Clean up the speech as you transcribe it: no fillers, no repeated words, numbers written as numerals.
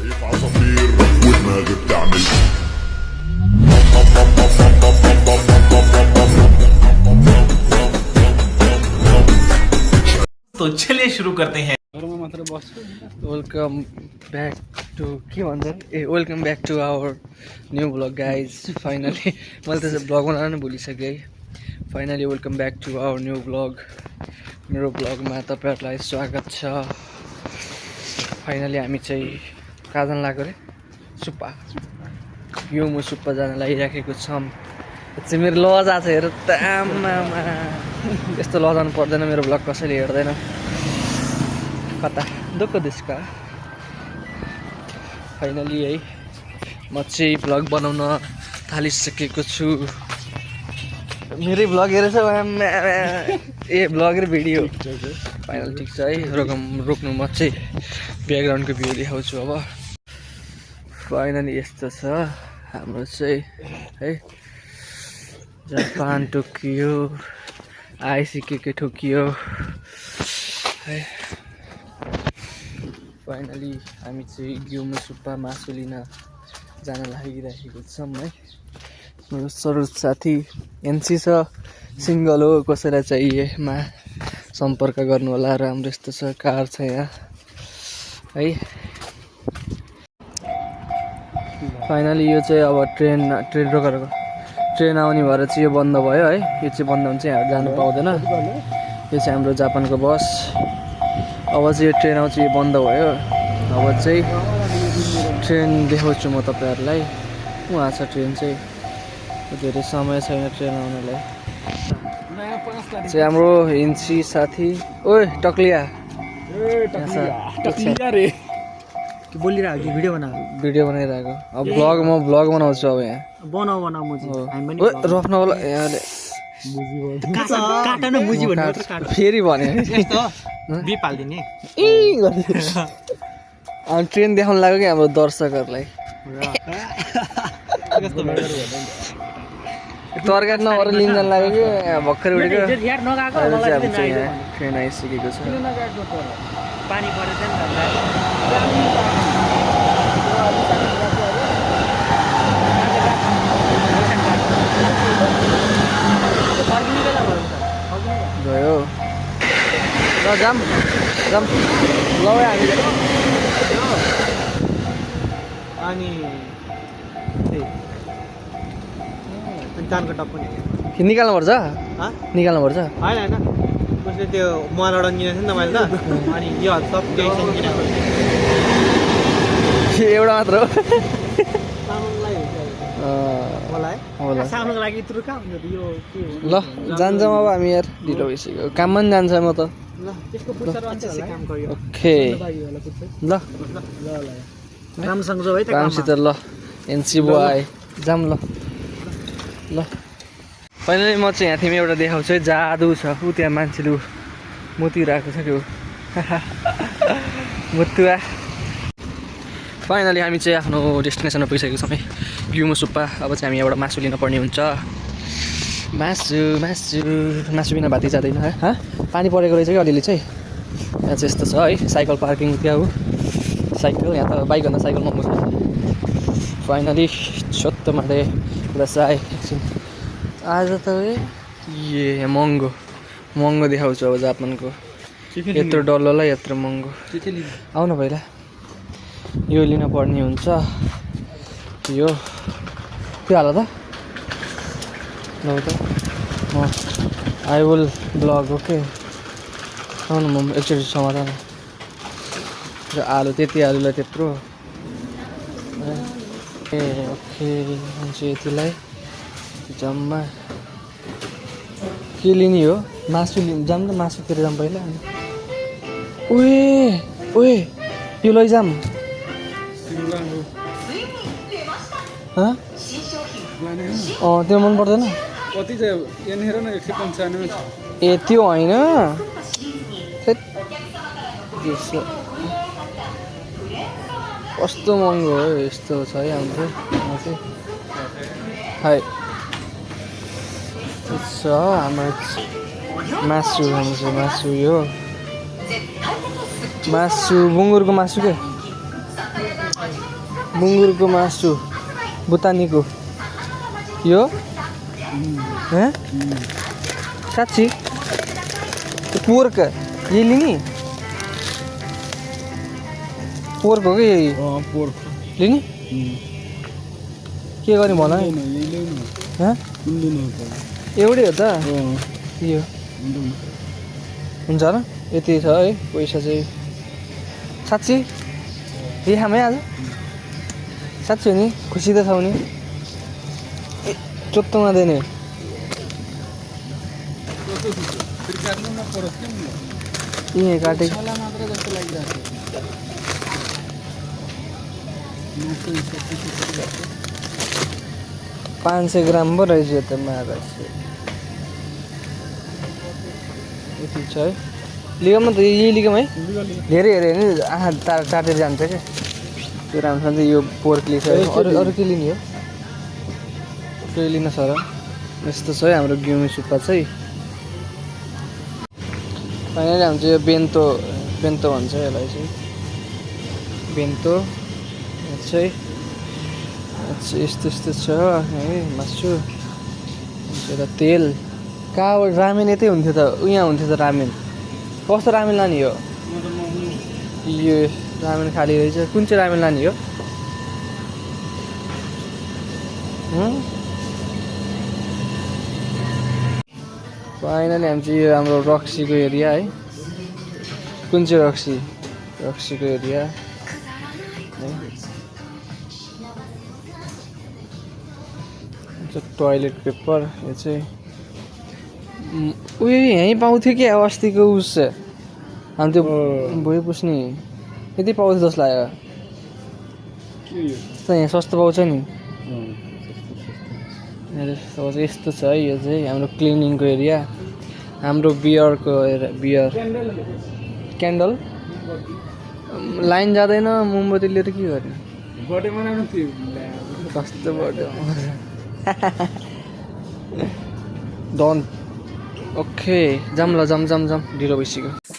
شايف عصافير ودماغي بتعمل तो चलिए शुरू करते हैं। वेलकम ब्याक टु के भन्छ welcome back to our new vlog guys finally मैले त्यसो ब्लग बनाउन नै भुलिसकेँ है। Finally welcome back to our new vlog. मेरो ब्लगमा तपाईँहरूलाई स्वागत छ। फाइनली हामी चाहिँ कहाँ जान लाग्यो अरे सुप्पा यो म सुप्पा जान लागिराखेको छौँ। चाहिँ मेरो लजा छ हेर त आमामा यस्तो लजाउनु पर्दैन। मेरो ब्लग कसैले हेर्दैन कता दुःख देशका। फाइनली है म चाहिँ भ्लग बनाउन थालिसकेको छु। मेरै भ्लग हेरेछ ए भ्लग र भिडियो फाइनल ठिक छ है। रोक्नु म चाहिँ ब्याकग्राउन्डको भ्यू देखाउँछु। अब फाइनली यस्तो छ हाम्रो चाहिँ है। जापान टोकियो आइसकेको टोकियो है। फाइनली हामी चाहिँ ग्युमो सुप्पा मासु लिन जान लागिरहेको छौँ है। मेरो सरोज साथी एनसी छ, सिङ्गल हो, कसैलाई चाहिएमा सम्पर्क गर्नु होला। राम्रो यस्तो छ कार छ यहाँ है। फाइनली यो चाहिँ अब ट्रेन आउने भएर चाहिँ यो बन्द भयो है। यो चाहिँ बन्द हुन्छ, यहाँ जानु पाउँदैन। यो चाहिँ हाम्रो जापानको बस। अब चाहिँ यो ट्रेन आउँछ, यो बन्द भयो। अब चाहिँ ट्रेन देखाउँछु म तपाईँहरूलाई। उहाँ छ ट्रेन चाहिँ, धेरै समय छैन ट्रेन आउनलाई। चाहिँ हाम्रो हिन्सी साथी ओए टक्लिया बोलिरहेको कि भिडियो बनाइरहेको। अब भ्लग बनाउँछु अब यहाँ। बनाऊ रफ्न वाला फेरि भने अनि ट्रेन देखाउनु लाग्यो कि हाम्रो दर्शकहरूलाई। तरकारी नभएर लिन जानु लाग्यो कि भर्खर उठेको। ट्रेन आइसकेको छ। पानी परेको गयो ल जाम ल हामी अनि कानको टप्पो निकाल्नुपर्छ निकाल्नुपर्छ। होइन होइन उसले त्यो मोबाइल अर्डर किनेको थियो नि त मैले त। अनि यो सब टेन्सन किनेको एउटा मात्र हो होला साउनको लागि यत्रो कहाँ हुन्छ यो के हो। ल जान्छौँ अब हामी यार, ढिलो भइसक्यो। काममा पनि जान्छ म त। ल त्यसको पुच्छर रहन्छ काम गर्यो। ओके ल रामसँग जाऊ है त रामसित। ल एनसी बोय जाम ल ल। फाइनली म चाहिँ यहाँ थिएँ एउटा देखाउँछु है। जादु छ ऊ त्यहाँ मान्छेले मुतिरहेको छ त्यो मुतुवा। फाइनली हामी चाहिँ आफ्नो डेस्टिनेसनमा पुगिसकेको छौँ है, ग्युमो सुप्पा। अब चाहिँ हामी यहाँबाट मासु लिन पर्ने हुन्छ। मासु बिना भाती जाँदैन है। पानी परेको रहेछ कि अलिअलि चाहिँ। यहाँ चाहिँ यस्तो छ है, साइकल पार्किङ त्यहाँ हो। साइकल यहाँ त बाइकभन्दा साइकल महँगो छ। फाइनली छोटो मात्रै बस आएँ एकछिन। आज त ए महँगो देखाउँछु अब जापानको। यत्रो डलरलाई यत्रो महँगो। आउनु पहिला यो लिन पर्ने हुन्छ। यो के हाल त ल त म आई विल ब्लग ओके। आउनु म एकचोटि समाधान र आलु त्यति आलुलाई त्यत्रो ए ओके हुन्छ। यतिलाई जम्मा के लिने हो? मासु जाम त मासुतिर जाम पहिला। ओए यो लैजाम त्यो मन पर्दैन कति चाहिँ यहाँ हेर न 195 छ। ए त्यो होइन कस्तो महँगो हो यस्तो छ है हाम्रो है। छ हाम्रो मासु यो मासु बुङ्गुरको मासु के मुङ्गुरको मासु बुतानीको यो साँच्ची पोर्क यही लिने पोर्क हो कि यही पोर्क लिने के गर्ने भन है एउटै हो त यो हुन्छ र यति छ है पैसा चाहिँ साँच्ची रिहामै आज साँच्ची हो नि खुसी त छौ नि चोत्तोमा दिने यहीँ काटेको 500 ग्राम पो रहेछ यो त मारा यति छ है लिगम त यही लिगम है धेरै हेऱ्यो भने आँखा चाटेर जान्छ क्या त्यो राम्रोसँग चाहिँ यो पोर्कले छ अरू अरू के लिने हो केही लिन छ र यस्तो छ है हाम्रो गिउँ सुक्खा चाहिँ फाइनली हाम्रो चाहिँ यो बेन्तो बेन्तो भन्छ यसलाई चाहिँ बेन्तो चाहिँ यस्तो यस्तो छ है मासु र तेल कहाँबाट रामेन यतै हुन्थ्यो त यहाँ हुन्थ्यो त रामेन कस्तो रामेन लाने हो यो रामेन खाली रहेछ कुन चाहिँ रामेन लाने हो फाइनली हामी चाहिँ यो हाम्रो रक्सीको एरिया है कुन चाहिँ रक्सीको एरिया टोइलेट पेपर यो चाहिँ उयो यहीँ पाउँथ्यो कि अस्तिको उस हामी त्यो भुइँ पुस्ने यति पाउँथ्यो जस्तो लाग्यो त यहाँ सस्तो पाउँछ नि यस्तो छ है यो चाहिँ हाम्रो क्लिनिङको एरिया हाम्रो बियरको बियर क्यान्डल लाइन जाँदैन मोमबत्ती लिएर के गर्ने बर्थडे मनाउनु थियो कस्तो बर्थडे डन ओके जाम ल जाम ढिलो भइसक्यो